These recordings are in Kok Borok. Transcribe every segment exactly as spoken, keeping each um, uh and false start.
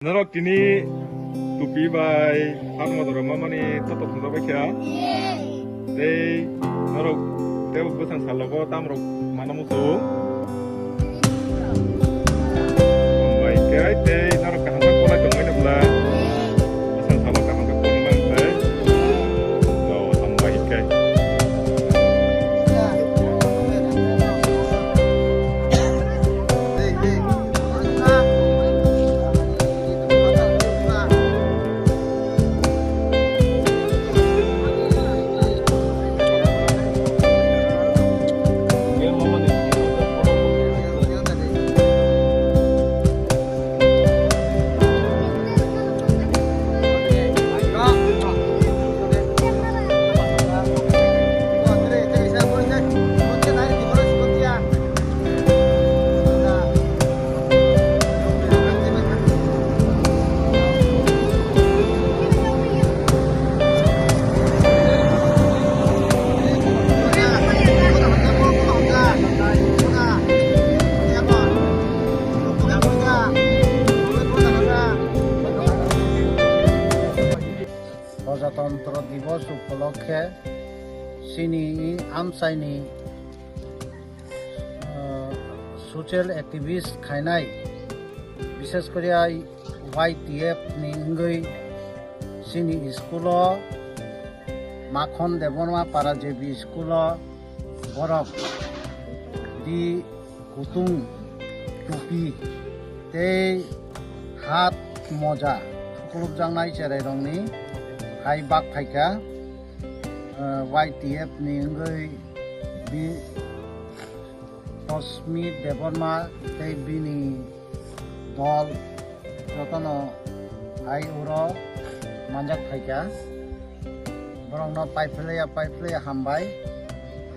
Norok tini tupi bai phan modoro mamani toto thungjak bai kha. Tei norok tei bwsang salogo tamrok mano muchung. Hambai khe tei norok kaham khe kolai tongmani bwla. Bwsang salo kaham khe kolai mani bwla. To hambai khe. Prajatantro Divos upolokhe chini amchaini, ah, social activist khainai, bishes kori Y T F ni wngwi chini school o, Makhon Debbarma Para J B school o borok di kutung tupi tei hat moja khulukjaknai cherairokni hai bak phaikha, ah, Y T F ni wngwi bi Rosmi Debbarma tei bini dol jotono hai uro manjak phaikha. Borokno paiphlaiya paiphlaiya hambai.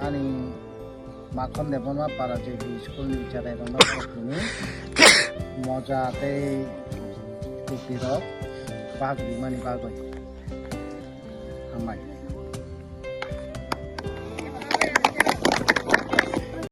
Ani Makhon Debbarma Para J B school ni cherairokno borokni moja tei tupirok bak rimani bagwi. Hambai.